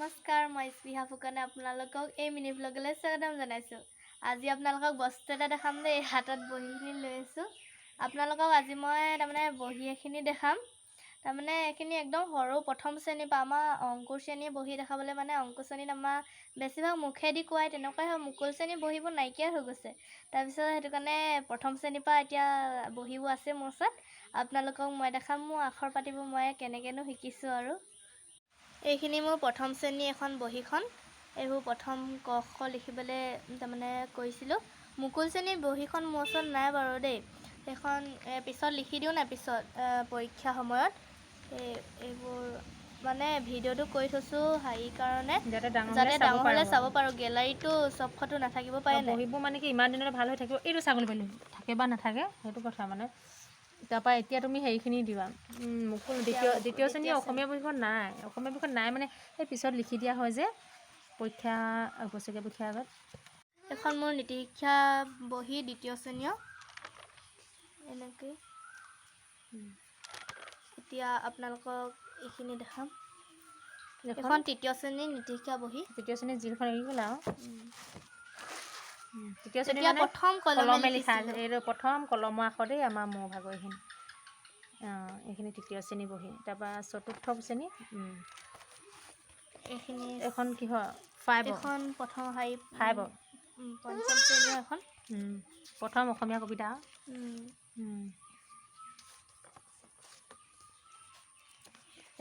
নমস্কাৰ, মই স্পৃহা ফুকনে আপোনালোকক এই মিনি ভ্লগলৈ স্বাগতম জনাইছোঁ। আজি আপোনালোকক বস্তু এটা দেখাম দেই। হাতত বহীখিনি লৈ আছোঁ। আপোনালোকক আজি মই তাৰমানে বহী এখিনি দেখাম। তাৰমানে এইখিনি একদম সৰু প্ৰথম শ্ৰেণীৰ পৰা আমাৰ অংকুৰ শ্ৰেণীৰ বহী দেখাবলৈ, মানে অংকুৰ শ্ৰেণীত আমাৰ বেছিভাগ মুখেদি কোৱাই তেনেকুৱাই হয়। মুকুল শ্ৰেণীৰ বহীবোৰ নাইকিয়া হৈ গৈছে। তাৰপিছত সেইটো কাৰণে প্ৰথম শ্ৰেণীৰ পৰা এতিয়া বহীবোৰ আছে মোৰ ওচৰত। আপোনালোকক মই দেখাম মোৰ আখৰ পাতিবোৰ মই কেনেকৈনো শিকিছোঁ। আৰু এইখিনি মোৰ প্ৰথম শ্ৰেণীৰ এখন বহীখন। এইবোৰ প্ৰথম ক খ লিখিবলৈ তাৰমানে কৰিছিলোঁ। মুকুল শ্ৰেণীৰ বহীখন মোৰ ওচৰত নাই বাৰু দেই। সেইখন পিছত লিখি দিওঁ নাই পিছত পৰীক্ষা সময়ত। এই এইবোৰ মানে ভিডিঅ'টো কৰি থৈছোঁ হেৰি কাৰণে, যাতে ডাঙৰ যাতে হ'লে চাব ডাঙৰ হ'লে পাৰোঁ। চাব পাৰোঁ। গেলাৰীটো চব ফটো নাথাকিব পাৰে নাই। বহীবোৰ মানে কি ইমান দিনলৈ ভাল হৈ থাকিব, এইটো ছাগলী পোৱালি থাকে বা নাথাকে সেইটো কথা মানে। তাৰপৰা এতিয়া তুমি হেৰিখিনি দিবা, মুকুল দ্বিতীয় দ্বিতীয় শ্ৰেণীৰ অসমীয়া বহীখন নাই। অসমীয়া বহীখন নাই মানে সেই পিছত লিখি দিয়া হয় যে পৰীক্ষা, বছৰেকীয়া পৰীক্ষাৰ আগত। এখন মোৰ নীতি শিক্ষা বহী দ্বিতীয় শ্ৰেণীয় এনেকৈ। এতিয়া আপোনালোকক এইখিনি দেখাম। এখন এখন তৃতীয় শ্ৰেণীৰ নীতি শিক্ষা বহী। তৃতীয় শ্ৰেণীৰ জিলখন এৰি গ'ল আৰু তৃতীয় শ্ৰেণী তেতিয়া মানে প্ৰথম কলমে কলমে লিখা। লিখিছিলোঁ। এইটো প্ৰথম কলমৰ আখৰ দেই আমাৰ মোৰ ভাগৰ এইখিনি। অঁ, এইখিনি তৃতীয় শ্ৰেণী বহী। তাৰপৰা চতুৰ্থ শ্ৰেণী। এইখিনি এইখন কিহৰ? ফাইভৰ। এখন প্ৰথম শাৰী। ফাইভৰ। পঞ্চম শ্ৰেণীৰ এখন। প্ৰথম অসমীয়া কবিতা।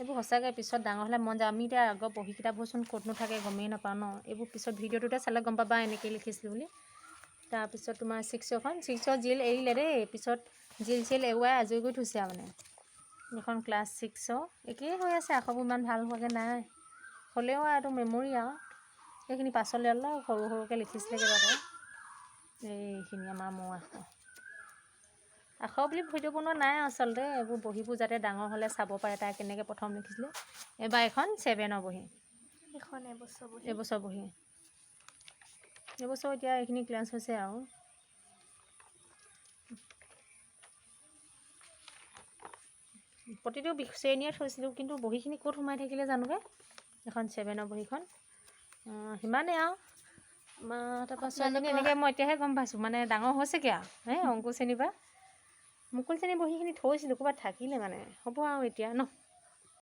এইবোৰ সঁচাকৈ পিছত ডাঙৰ হ'লে মন যায়। আমি এতিয়া আগৰ বহী কিতাপবোৰচোন ক'তনো থাকে গমেই নাপাওঁ ন। এইবোৰ পিছত ভিডিঅ'টোতে চালে গম পাবা এনেকৈ লিখিছিলোঁ বুলি। তাৰপিছত তোমাৰ ছিক্সৰখন, ছিক্সৰ জিল এৰিলে দেই, পিছত জিল চিল এৰুৱাই আজৰি কৰি থৈছে আৰু মানে। এইখন ক্লাছ ছিক্সৰ একেই হৈ আছে, আখৰবোৰ ইমান ভাল হোৱাগৈ নাই, হ'লেও আৰু এইটো মেমৰি। আৰু এইখিনি পাছলৈ অলপ সৰু সৰুকৈ লিখিছিলে কেইবাটাও। এইখিনি আমাৰ মোৰ আখৰ আখৰ বুলি ভিডিঅ' বনোৱা নাই আচলতে। এইবোৰ বহীবোৰ যাতে ডাঙৰ হ'লে চাব পাৰে তাই কেনেকৈ প্ৰথম লিখিছিলে। এইবাৰ এখন ছেভেনৰ বহী। এখন এবছৰ বহী। এবছৰ বহী, এবছৰ। এতিয়া এইখিনি ক্লাছ হৈছে আৰু প্ৰতিটো শ্ৰেণীয়ে থৈছিলোঁ, কিন্তু বহীখিনি ক'ত সোমাই থাকিলে জানো পাই। এখন ছেভেনৰ বহীখন সিমানেই আৰু আমাৰ। তাৰপৰা ছোৱালীজনী এনেকৈ মই এতিয়াহে গম পাইছোঁ, মানে ডাঙৰ হৈছেগৈ আৰু হে অংকুৰ শ্ৰেণীৰ পৰা। মুকুল শ্ৰেণীৰ বহীখিনি থৈছিলোঁ, ক'ৰবাত থাকিলে মানে। হ'ব আৰু এতিয়া ন।